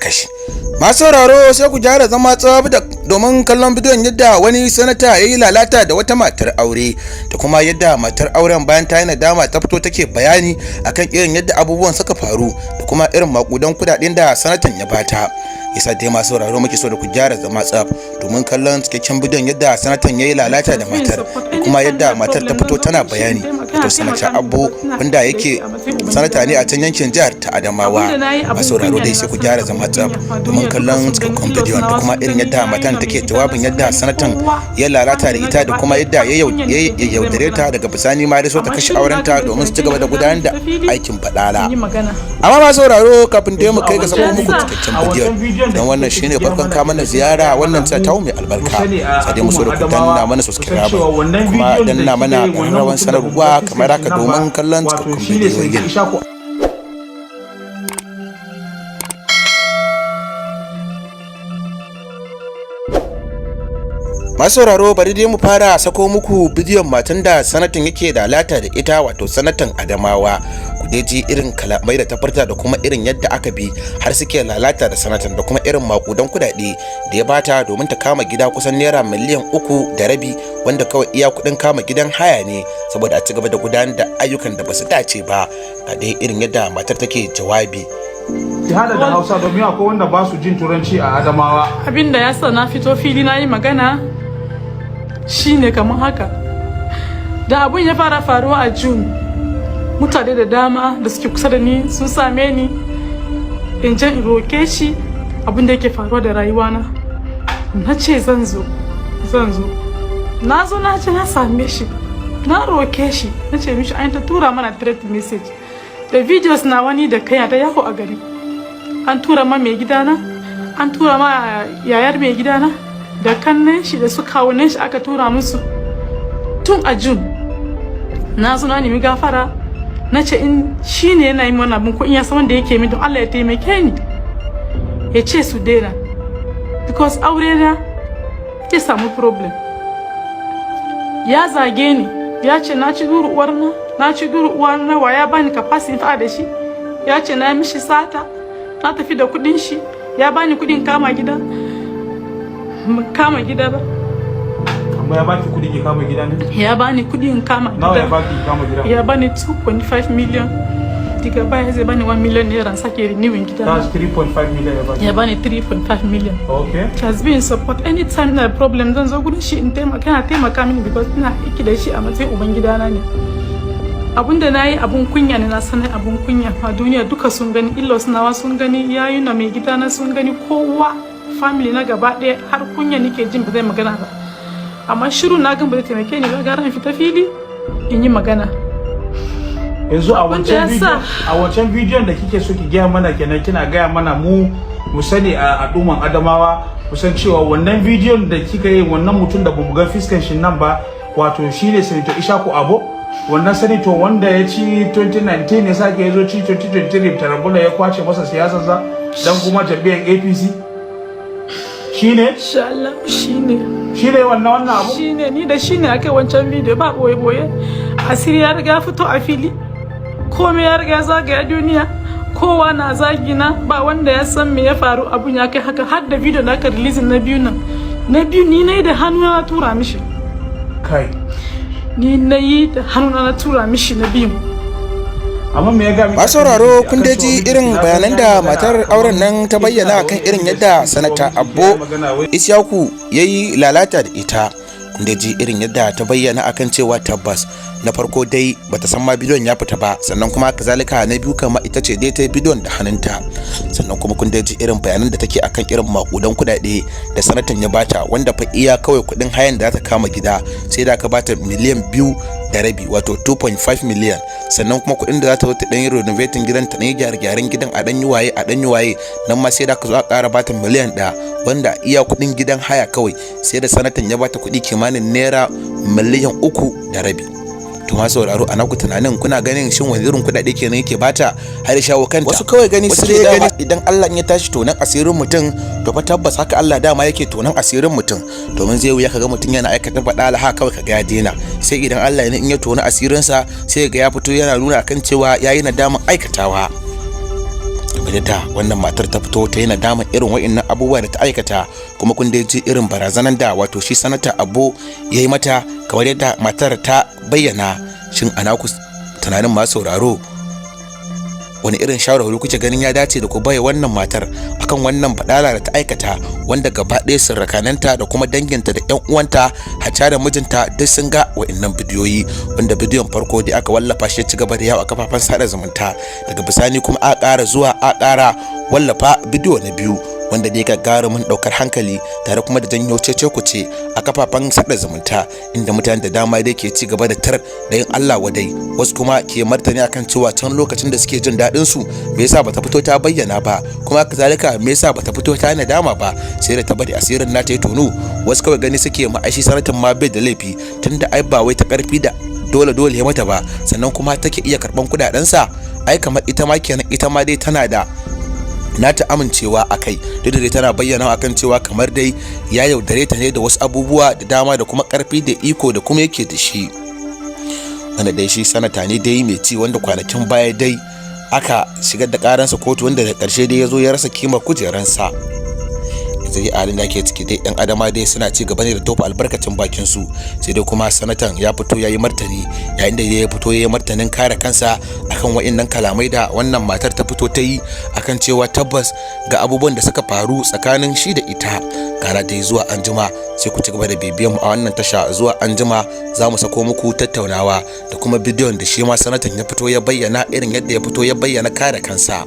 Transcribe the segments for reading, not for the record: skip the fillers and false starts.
Karkashi. Masu sauraro, sai ku gyara zama tsab da domin kallon bidiyon yadda wani sanata ya yi lalata da wata matar aure, da kuma yadda matar auren bayan ta yi nadama ta fito take bayani akan irin yadda abubuwan suka faru da kuma irin makudan kudaden da sanatan ya bata. Yasa dai, masu sauraro, muke so da ku gyara zama tsaf domin kallon cikakken bidiyon yadda sanatan ya yi lalata da matar da kuma yadda matar ta fito tana bayani. Wato Sanata Abbo, wanda yake sanata ne a can yankin jihar ta Adamawa. Masu sauraro dai, sai ku gyara zama tsaf domin kallon cikakken bidiyon da kuma irin yadda matan take jawabin yadda sanatan ya lalata da ita, da kuma yadda ya yaudare ta, daga bisani ma so ta kashe aurenta domin su ci gaba da gudanar da aikin badala. Amma masu sauraro, kafin da mu kai ga sako muku cikakken bidiyon, don wannan shine farkon ka mana ziyara wannan ta tawo mai albarka, sai dai mu so da ku danna mana subscribe kuma danna mana ƙararrawan sanarwa kamar haka domin kallon cikakkun bidiyoyin. Masu sauraro, bari dai mu fara sako muku bidiyon matan da sanatan yake da lalata da ita, wato sanatan Adamawa. Ku dai ji irin kalamai da ta furta da kuma irin yadda aka bi har suke lalata da sanatan, da kuma irin makudan kudade da ya bata domin ta kama gida, kusan naira miliyan 3.5, wanda kawai iya kudin kama gidan haya ne, saboda a ci gaba da gudanar da ayyukan da basu dace ba. Ga dai irin yadda matar take jawabi. Ki hada da Hausa domin akwai wanda ba su jin Turanci a Adamawa. Abin da ya sa na fito fili na yi magana shine kamar haka: da abun ya fara faruwa a June, mutane da dama da suke kusa da ni sun same ni in je in roke shi abin da yake faruwa da rayuwana. Na ce zan zo, zan zo. Na zo, na ce na same shi, na roke shi, na ce mishi an ta tura mana threat message da videos na wani da kai ta yawo a gari. An tura ma mai gidana, an tura ma yayar mai gidana, da kannen shi da su kawunan shi aka tura musu tun a June. Na zo na nemi gafara, na ce in shi ne yana yi mana abin, ko in ya san wanda yake min, don Allah ya taimake ni ya ce su daina, because aure na ya samu problem. Ya zage ni, ya ce na ci duru uwar na, na ci duru uwar na, wa ya bani capacity fa'a da shi. Ya ce na mishi sata, na tafi da kudin shi. Ya bani kudin kama gida, kama gida ba. Amma ya baki kudi ki kama gida ne? Ya bani kudi in kama gida. Nawa ya baki ki kama gida? Ya bani 2.5 million, daga baya zai bani 1 million naira sake renewing gida. That's 3.5 million ya baki? Ya bani 3.5 million. Has been support. Anytime na problem, zan zo gurin shi in taimaka, yana taimaka mini, because ina aiki da shi a matsayin uban gidana ne. Abun da na yi abun kunya ne, na sanar abun kunya a duniya duka sun gani, in-laws nawa sun gani, yayuna mai gidana sun gani, kowa, family na gaba ɗaya. Har kunya nake jin, ba zai magana ba, amma shiru na gan ba zai taimake ni ba, gara in fita fili in yi magana. Yanzu a Wanda ya wancan bidiyon, a wancan bidiyon da kike so ki gaya mana kenan, kina gaya mana mu mu sani a al'umman Adamawa mu san cewa wannan bidiyon da kika yi, wannan mutum da bamu ga fiskan shi nan ba, wato shine Senator Ishaku Abo, wannan senator wanda ya ci 2019, ya sake ya zo ci 2023, Tarabula ya kwace masa siyasarsa dan kuma jam'iyyar APC, shine? Insha Allah shine. Shine wannan abu? Shine, ni da shine akai wancan bidiyo, ba boye boye. Asiri ya riga ya fito a fili, komai ya riga ya zagaya duniya, kowa na zagi na, ba wanda ya san me ya faru. Abun ya kai haka, har da bidiyo da aka releasing na biyu nan, na biyu ni na yi da hannu na tura mishi. Kai. Ni na yi da hannu na tura mishi na biyu. Amma me ya ga miki? Masu sauraro, kun dai ji irin bayanan da matar auren nan ta bayyana kan irin yadda Sanata Abbo Isyaku ya yi lalata da ita. Kun dai ji irin yadda ta bayyana akan cewa tabbas na farko dai bata san ma bidiyon ya fita ba, sannan kuma kazalika na biyu kama ita ce dai ta yi bidiyon da hannunta. Sannan kuma kun dai ji irin bayanan da take akan irin makudan kudade da sanatan ya bata, wanda fa iya kawai kudin hayan da za ta kama gida sai da aka bata miliyan 2.5, wato 2.5 million. Sannan kuma kudin da za ta zo ta dan yi renovating gidan, ta dan yi gyare-gyaren gidan, a dan yi waye, a dan yi waye, nan ma sai da aka zo a ƙara bata miliyan 1, wanda iya kudin gidan haya kawai sai da sanatan ya bata kudi kimanin naira miliyan 3.5. To, ma sauraro, a naku tunanin, kuna ganin shin wani irin kuɗaɗe kenan yake bata har ya shawo kanta? Wasu kawai gani su dai gani idan Allah ya tashi tonan asirin mutum, to fa tabbas haka Allah dama yake tonan asirin mutum, domin zai wuya kaga mutum yana aikata faɗa haka kawai kaga ya daina, sai idan Allah ne in ya tona asirinsa sai ga ya fito yana nuna kan cewa yayi nadaman aikatawa. Kamar yadda wannan matar ta fito ta yi nadama irin wa'innan abubuwa da ta aikata, kuma kun dai ji irin barazanan da wato shi Sanata Abbo ya yi mata, kamar yadda matar ta bayyana. Shin ana ku tunanin, masu sauraro, wani irin shawarwari kuke ganin ya dace da ku bai wannan matar akan wannan badala da ta aikata, wanda gaba ɗaya sirrakananta da kuma danginta da ƴan uwanta, hatta da mijinta, duk sun ga wa'innan bidiyoyi, wanda bidiyon farko da aka wallafa shi ya ci gaba da yawo a kafafen sada zumunta, daga bisani kuma a ƙara zuwa a ƙara wallafa bidiyo na biyu, wanda dai gagarumin ɗaukar hankali tare kuma da janyo cece-kuce a kafafen sada zumunta, inda mutane da dama dai ke ci gaba da tar da yin Allah wadai, wasu kuma ke martani akan cewa can lokacin da suke jin daɗin su, me yasa bata fito ta bayyana ba? Kuma kazalika, me yasa bata fito ta nadama ba sai da ta bari asirin nata ya tonu? Wasu kawai gani suke ma ai shi sanatan ma bai da laifi, tunda ai ba wai ta karfi da dole dole ya mata ba, sannan kuma take iya karban kudadensa. Ai kamar ita ma kenan, ita ma dai tana da nata amincewa a kai, duk da dai tana bayyana akan cewa kamar dai ya yaudare ta ne da wasu abubuwa da dama da kuma karfi da iko da kuma yake da shi. Wanda dai shi sanata ne dai mai ci, wanda kwanakin baya dai aka shigar da karansa kotu, wanda da karshe dai ya zo ya rasa kimar kujeransa. Yanzu dai halin da ake ciki dai, yan Adama dai suna ci gaba ne da tofa albarkacin bakin su. Sai dai kuma sanatan ya fito ya yi martani, yayin da ya fito ya yi martanin kare kansa akan wa'innan kalamai da wannan matar ta fito ta yi, akan cewa tabbas ga abubuwan da suka faru tsakanin shi da ita. Gara dai zuwa anjima sai ku ci gaba da bibiyan mu a wannan tasha. Zuwa anjima za mu sako muku tattaunawa da kuma bidiyon da shi ma sanatan ya fito ya bayyana irin yadda ya fito ya bayyana kare kansa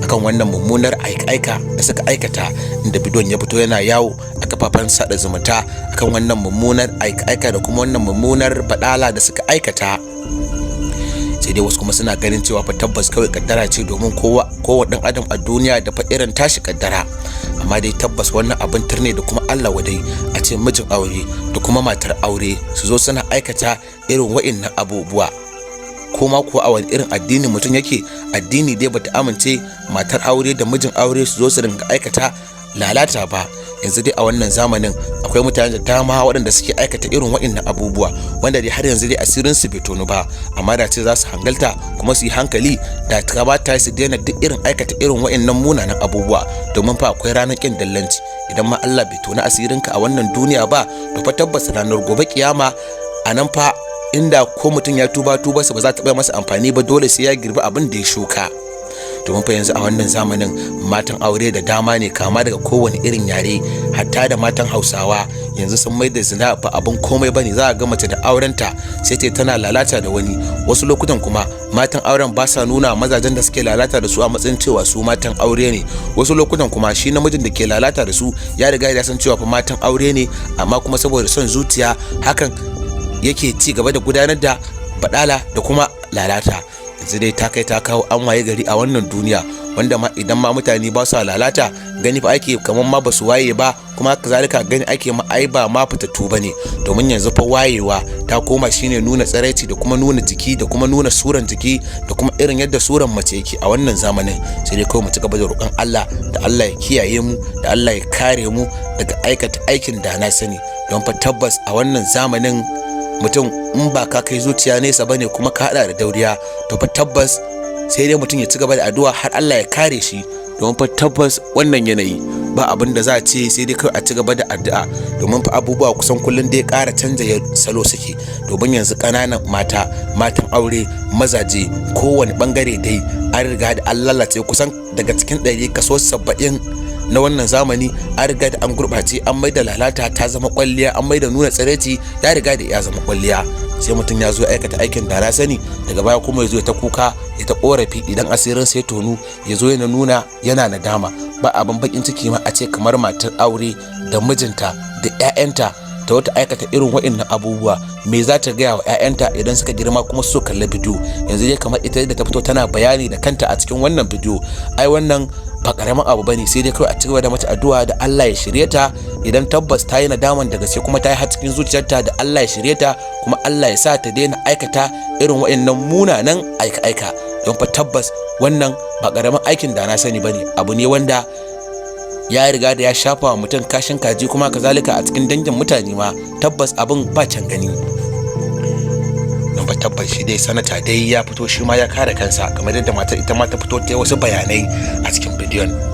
akan wannan mummunar aika-aika da suka aikata, inda bidiyon ya fito yana yawo a kafafen sada zumunta akan wannan mummunar aika-aika da kuma wannan mummunar badala da suka aikata. Sai dai wasu kuma suna ganin cewa fa tabbas kawai kaddara ce, domin kowa kowa dan adam a duniya da fa irin tashi kaddara. Amma dai tabbas wannan abin turne da kuma Allah wadai, a ce mijin aure da kuma matar aure su zo suna aikata irin wa'innan abubuwa. Ko ma kuwa a wani irin addini mutum yake? Addini dai bata amince matar aure da mijin aure su zo su ringa aikata lalata ba. Yanzu dai a wannan zamanin akwai mutane da dama waɗanda suke aikata irin waɗannan abubuwa, wanda dai har yanzu dai asirin su bai tonu ba. Amma da ce za su hangalta kuma su yi hankali, da kamata su daina duk irin aikata irin waɗannan munanan abubuwa, domin fa akwai ranar ƙin dillanci. Idan ma Allah bai tona asirinka a wannan duniya ba, to fa tabbas ranar gobe kiyama, a nan fa inda ko mutum ya tuba, tubarsa ba za ta masa amfani ba. Dole sai ya girbi abin da ya shuka, domin fa yanzu a wannan zamanin matan aure da dama ne, kama daga kowane irin yare, hatta da matan Hausawa, yanzu sun mai da zina ba abin komai bane. Za a ga mace da aurenta sai ta tana lalata da wani. Wasu lokutan kuma matan auren ba sa nuna mazajen da suke lalata da su a matsayin cewa su matan aure ne. Wasu lokutan kuma shi namijin da ke lalata da su ya riga ya san cewa fa matan aure ne, amma kuma saboda son zuciya hakan yake ci gaba da gudanar da badala da kuma lalata. Yanzu dai ta kai ta kawo, an waye gari a wannan duniya wanda ma idan ma mutane ba su lalata, gani fa ake kamar ma ba su waye ba, kuma kazalika gani ake ma ai ba ma fitattu ba ne, domin yanzu fa wayewa ta koma shine nuna tsiraici da kuma nuna jiki da kuma nuna suran jiki da kuma irin yadda suran mace yake a wannan zamanin. Sai dai kawai mu ci gaba da roƙon Allah da Allah ya kiyaye mu, da Allah ya kare mu daga aikata aikin da na sani, don fa tabbas a wannan zamanin mutum in ba ka kai zuciya nesa bane kuma ka hada da dauriya, to fa tabbas sai dai mutum ya ci gaba da addu'a har Allah ya kare shi, domin fa tabbas wannan yanayi ba abin da za a ce sai dai kawai a ci gaba da addu'a, domin fa abubuwa kusan kullum dai ƙara canza salo suke. Domin yanzu ƙananan mata, matan aure, mazaje, kowane bangare dai an riga da an lalace. Kusan daga cikin 100, kaso 70 na wannan zamani an riga da an gurɓace, an mai da lalata ta zama kwalliya, an mai da nuna tsiraici ya riga da ya zama kwalliya. Sai mutum ya zo aikata aikin da na sani, daga baya kuma ya zo ya ta kuka, ya ta korafi idan asirin sai tonu, ya zo yana nuna yana nadama. Ba abin bakin ciki ma a ce kamar matar aure da mijinta da 'ya'yanta ta wata aikata irin waɗannan abubuwa. Me za ta gaya wa 'ya'yanta idan suka girma kuma su kalli bidiyo? Yanzu dai kamar ita da ta fito tana bayani da kanta a cikin wannan bidiyo, ai wannan ba karamin abu bane. Sai dai kawai a cigaba da mata addu'a da Allah ya shirye ta, idan tabbas ta yi nadaman da gaske kuma ta yi har cikin zuciyarta, da Allah ya shirye ta kuma Allah ya sa ta daina aikata irin waɗannan munanan aika-aika, don fa tabbas wannan ba karamin aikin da na sani bane. Abu ne wanda ya riga da ya shafa wa mutum kashin kaji, kuma kazalika a cikin dangin mutane ma tabbas abin ba can gani. Don fa Tabbas shi dai sanata dai ya fito shi ma ya kare kansa, kamar yadda matar ita ma ta fito ta yi wasu bayanai a cikin bidiyon.